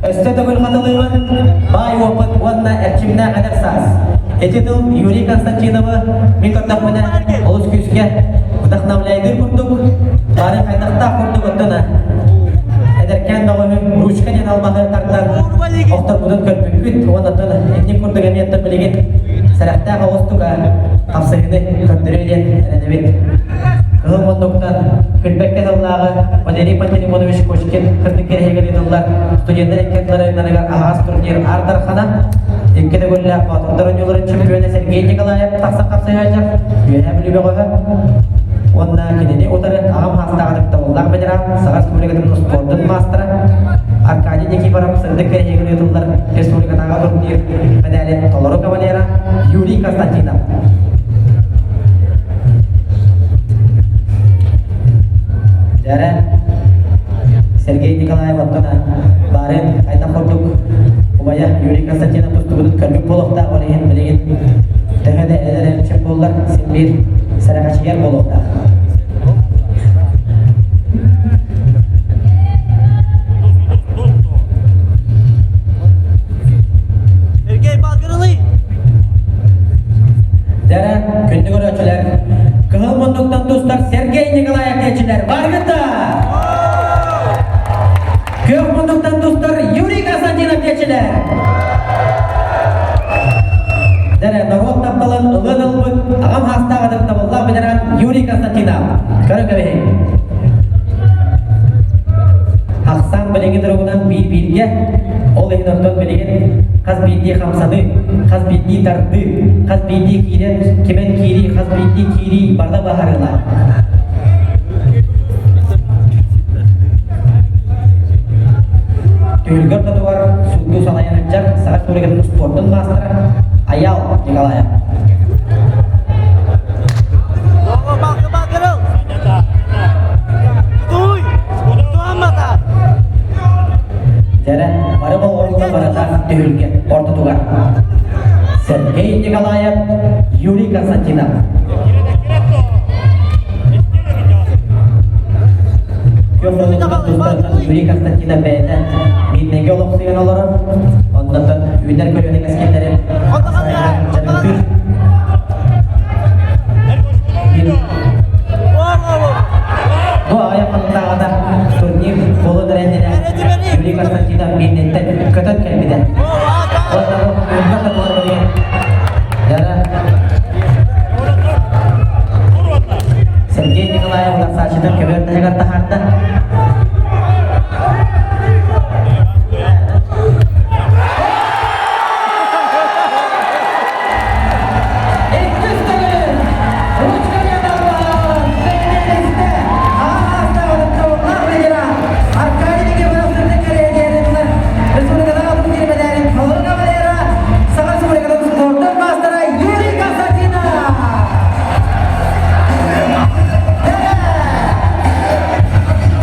Өссө төгүл хатылыыбын, баай уопут уонна эрчимнээх эдэр саас. Ити тыл Юрий Константиновы мин көрдөхпүнэ олус күүскэ вдохновляйдыыр курдук, бары хайдахтаах курдук оттон эдэркээн бөҕөһү ручка диэн алмаһы тардан охторбутун көрбүппүт уонна оттон инник курдук эмиэ оттон билигин сэрэхтээх оҕустук хапсыһыыны көрдөрүө диэн эрэнэбит. Кыһыл муннуктан күлбэккэ тыллааҕы Валерий Пантелеймонович Кочкин кырдык кэрэһигэр ыытыллар студеннар иккардыларыгар аһаҕас турнир Аар Дархана икки төгүллээх Боотурдар оонньууларын чемпиона Сергей Николаев тахсан хапсыһааччар Үөһээ Бүлүү бөҕөһө уонна кинини утары аҕам хаастаах ытыктабыллаах ветеран Саха Республикатын успуордун маастара Аркадий Никифоров сырдык кэрэһигэр ыытыллар республикатааҕы турнир мэдээлин толору кавалера Юрий Константинов. Дьэрэ Сергей Николаев оттон баарын хайдах курдук убайа Юрий Константинов тустубутун көрбүт буолуохтаах, ол иһин билигин төһө да эдэр эрчим буоллар, син биир сэрэхэчийэр буолуохтаах. Сергей Балгырылый! Дьэрэ, күндү көрөөччүлэр, кыһыл муннуктан тустар Сергей Николаев диэччилэр баргыта! Күөх муннуктан тустар Юрий Константинов диэччилэр! Дьэрэ, норуот тапталын ылыан ылбыт аҕам хаастаах ытыктабыллаах ветеран Юрий Константинов. Көрө кэбиһиҥ. Ахсаан билиҥҥи туругунан биир-бииргэ, ол иһин оттон билигин хас биирдии хамсаныы, хас биирдии тардыы, хас биирдии киирэн, кимэн киирии, хас биирдии киирии барыта быһаарыылаах. Түһүлгэ ортотугар сууту салайан сылдьар Саха Республикатын спордун маастара Аял Николаев. Дьэрэ, бары болҕомто барыта түһүлгэ ортотугар. Сергей Николаев, Юрий Константинов. Юрий Константинов бэйэтэ Миирнэйгэ олохсуйан олорор. Оннотон үүнэр көлүөнэ кэскиллэрин дьарыктыыр. Бу аҕыйах хонуктааҕыта турнир буолан эрэннэрэ Юрий Константинов Миирнэйтэн көтөн кэлбитэ.